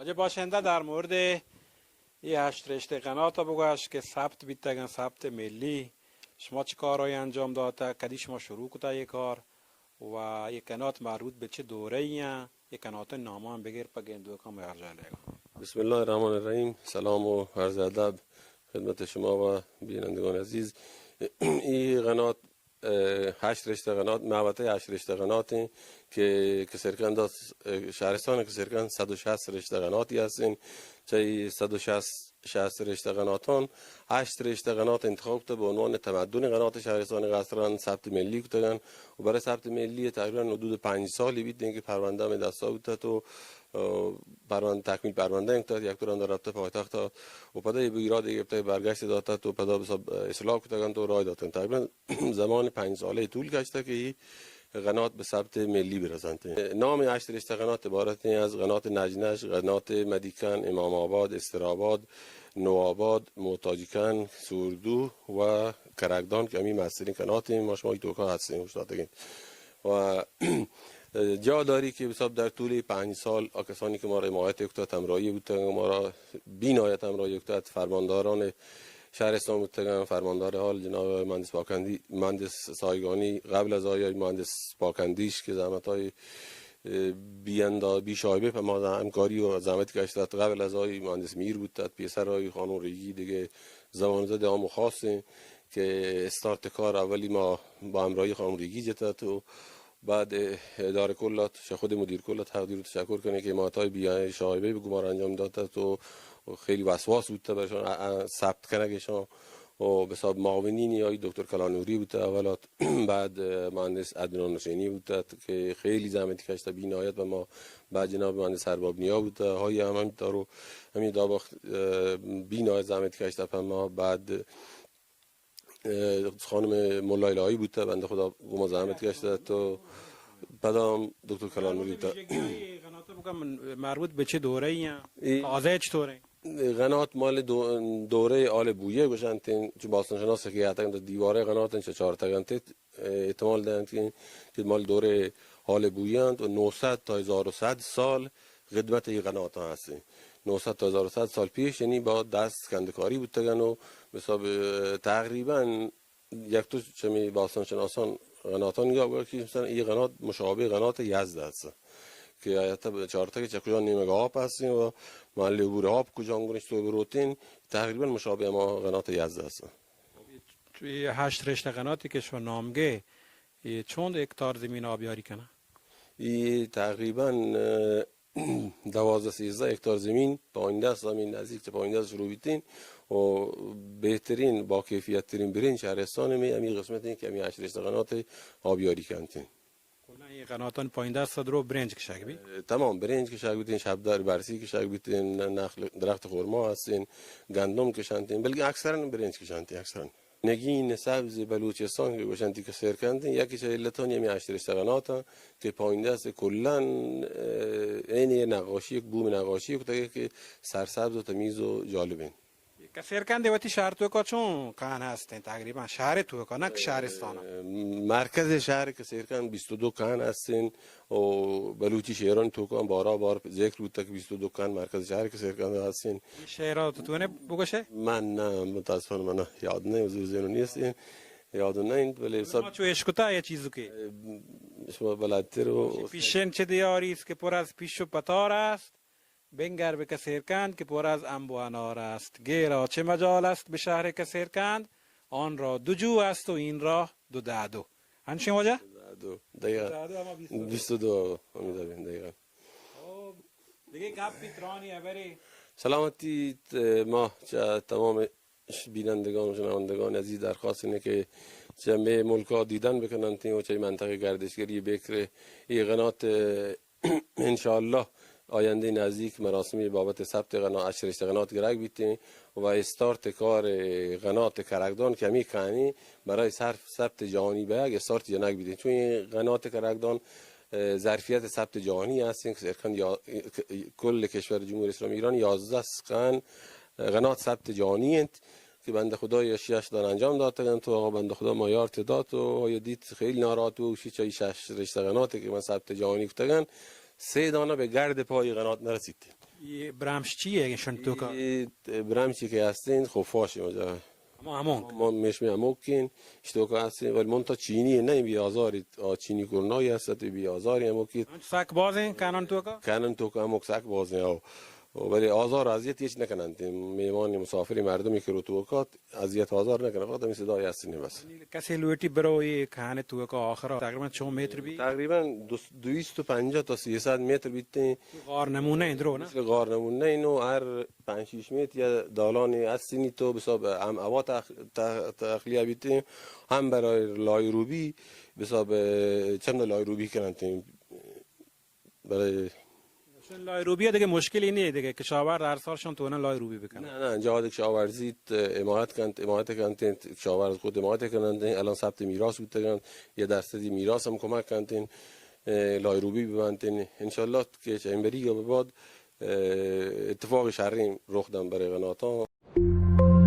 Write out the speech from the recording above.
واجہ باشندہ، در مورد اے ہشت رشتہ قنات بگوش کہ ثبت بیتگن، ثبت ملی، شما چہ کارای انجام داتہ، کدی شما شروع کتہ اے کار و اے قنات مربوط بہ چہ دورہ ای ایں؟ اے قنات نامان بگر پہ گندوکاں میار جالے۔ بسم اللہ الرحمن الرحیم۔ سلام و عرض ادب خدمت شما و بینندگان عزیز۔ اے قنات اه، ہشت رشتہ قنات، محوطہ ہشت رشتہ قنات ایں کہ کسرکند، اه، شہرستان کسرکند صد و شصت رشتہ قناتی ہستیں۔ چہ اے صد و شصت، شصت رشتہ قناتان ہشت رشتہ قنات انتخاب کتہ بہ عنوان تمدن قنات شہرستان قسرکند ثبت ملی کتگن و برای ثبت ملی تقریباً حدود پنج سالی بیتیں کہ پروندہ ہمے دستا بوتہ تو، اه، پروندہ، تکمیل پروندہ انت، یک دو رند رفتہ پایتخت و پدا اے ایراد گرفتہ، برگشت داتہ تو پدا بہ سب اصلاح کتگن تو رای داتن۔ تقریباً زمان پنج سالے طول کشتہ کہ اے قنات بہ ثبت ملی برسنت۔ نام ہشت رشتہ قنات عبارت ایں از قنات نجنش، قنات مدیکن، امام آباد، استرآباد، نوآباد، محتاجکن، سوردو و کرکدان کہ ہمے مستریں قنات ایں، ما شما ای توکا ہستیں اوشتاتگیں۔ و جا داری کہ بہ سب در طول پنج سال آ کسانی کہ مارا حمایت کتت، ہمراہی بوتگ، مارا بی نہایت ہمراہی کتت، فرمانداران شہرستان بوتگن، فرماندار حال جناب مہندس پاکندی، مہندس سایگانی، قبل از آیای مہندس پاکندیش کہ زحمت‌های، اه، بی اندا-، بی شایبه پہ ما ز-، ہمکاری و زحمت کشتت، قبل از آی مہندس میر بوتت، پیسر آی خانم ریگی، دگہ زبان زد عام و خاص ایں کہ استارت کار اولی ما با ہمراہی خانم ریگی جتت و بعد ادارہ کل ات، چہ خود مدیر کل ات حق دیر و تشکر کنیں کہ حمایت‌های بی شایبه بہ گمار انجام داتہ تو خیلی وسواس بوتہ برشان ا-، ا-، ثبت کنگشان و بہ سب معاونین آئی دکتر کلانوری بوتہ اول ات، بعد مہندس عدنان حسینی بوتہ کہ خیلی زحمتی کشتہ بی نہایت و ما بعد جناب مہندس ارباب نیا بوتہ، آئی ہم ہمینطور و ہمے دابخت، اه، بی نہایت زحمتی کشتہ پہ ما بعد اه، خانم ملا الہی بوتہ، بندہ خدا گوما زحمت کشتہ تو پدا ہم دکتر کلانوری بوتہ۔ اے قنات بگا من-، مربوط بہ چہ دورہ ای ایں؟ اے تازہ چطور ایں؟ قنات مال دو-، دورہ آل بویہ گوشنت، چون باستان شناس کہ اتگ انت دیوارہ قنات چہ چارتگ انت، احتمال دارنت کہ، کہ مال دورہ آل بویہ انت و نو صد تا ہزار و صد سال خدمت اے قناتاں ہستیں۔ نو صد تا ہزار و صد سال پیش یعنی با دست کندکاری بوتگن و مثال، اه، تقریباً یک تو چمی باستان شناسان قناتان گپ کہ مثلاً اے قنات مشابہ قنات یزد است کہ آیت چارتگ چہ کجا نیمگ آپ ہستیں و محل عبور آپ کجا گرنش تو بروتین، تقریباً مشابہ ہما قنات یزد است۔ اے ہشت رشتہ قناتی کہ شما نام گے، اے چند ہکتار زمین آبیاری کنن؟ اے تقریباً، اه، دوازدہ سیزدہ ہکتار زمین پایین دست، ہمے نزدیک چہ پایین دست شروع بیتین و بہترین، با کیفیت ترین برنج شہرستان میں ہمے قسمت ایں کہ ہمے ہشت رشتہ قنات آبیاری کنتین۔ کلاً اے قناتان پایین دست درو برنج کشگ بی؟ اه، تمام برنج کشگ بیتین، شبدار برسی کشگ بیتین، نخل، درخت خرما ہستین، گندم کشنتین، بلکہ اکثراً برنج کشنتین، اکثراً۔ نگین سبز بلوچستان کہ گوشنتی کہ سیر کنتین، یکی چہ علتانی ہمے ہشت رشتہ قناتاں کہ پایین دست کلاً، اه، عین اے نقاشی، یک بوم نقاشی کتگ کہ سرسبز و تمیز و جالب انت۔ کسیرکند وتی شہر توکا چون کہن ہستیں؟ تقریباً شہر توکا، نہ کہ شہرستان؟ اه، مرکز شہر کسیرکند بیست و دو کہن ہستیں و بلوچی شعرانی توکا بارا بار ذکر بوتگ کہ بیست و دو کہن مرکز شہر کسیرکند ہستیں۔ اے شعرا تو تونے بگوشے؟ من نہ، متاسفانہ من یاد نہ، حضور ذہن نیست، یاد نہ انت، بلے سب ما چو اشکتا یا چیزو کہ، اه، شما بلاتر و پیشن چہ دیاری است کہ پر از پیش و پتار است، بنگر بہ کسیرکند کہ پر از امب و انار است۔ گیرا چه مجال است بہ شہر کسیرکند، آن را دو جو است و این را دو دادو۔ انچیں واجہ؟ دادو۔ دقیقاً۔ دادو ہما بیست و دو۔ بیست و دو، ہمے دقیقاً۔ خب، دگہ گپی ترانی ہبرے؟ سلامتی، ت-، ما چہ تمام ش-، بینندگان و شنوندگان عزیز درخواست اینه کہ چہ مئے ملکا دیدن بکننت و چہ منطقہ گردشگری بکر اے قنات، اه، انشاءاللہ آیندہ نزدیک مراسمی بابت ثبت قنات، ہشت رشتہ قنات گرگ بیتیں و استارت کار قنات کرکدان کہ ہمے کہنیں برای صرف ثبت جہانی بیگ استارت جنگ بیتیں۔ چون اے قنات کرکدان، اه، ظرفیت ثبت جہانی ہستیں کہ سرکند یا-، کل کشور جمہوری اسلامی ایران یازدہ کہن قنات ثبت جہانی انت کہ بندہ خدای شش دانہ انجام داتگ انت و آقا بندہ خدا مایارت دات و آیا دیت خیلی ناراحت و گوشی چہ اے شش رشتہ قناتے کہ من ثبت جہانی کتگ انت، سہ دانہ بہ گرد پای قنات نرسیت۔ اے برمش چی اے ایشانی توکا؟ اے برمشی کہ ہستیں، خفاش ایں واجہ. ہما ہموک؟ ما میشمی ہموکیں، اشی توکا ہستیں، ولی من تا چینی نہ، بی آزاری، آ، چینی کرنائی ہست، بی آزاری ہموکی. سک بازیں کانان توکا؟ کانان توکا ہموک سک بازیں، آو. ولی آزار اذیت ہچ نکننت. مہمان مسافر مردمی کہ رو توکا، اذیت آزار نکننت، فقط ہمیں صدای ہستیں بس. کسے لوٹی برو اے کہنے توکا آخرا تقریباً چون متر بی؟ تقریباً دو، دویست و پنجاہ تا سیصد متر بیتیں. غار نمونہ ایں درو نا؟ مثل غار نمونہ ایں، نو ہر پنج شش متر یا دالانی ہستینی تو بساب ہم ہوا تخ-، تخ-، تخلیہ بیتیں، ہم برای لایروبی بساب چند لایروبی کننتیں. برای شون لایروبی دگہ مشکلی نیں، دگہ کشاورز ہر سال شون تو نہ لایروبی بکنن. نہ، نہ، جہاد کشاورزی ت-، حمایت کنت، حمایت کنت، کشاورز خود حمایت کننت، الان ثبت میراث بوتگنت، یه درصدی میراث ہم کمک کنت، اے، لایروبی ببنت. انشاءاللہ کہ چہ امبریگا بباد، اے، اتفاق شریں رخ دن برای قناتاں.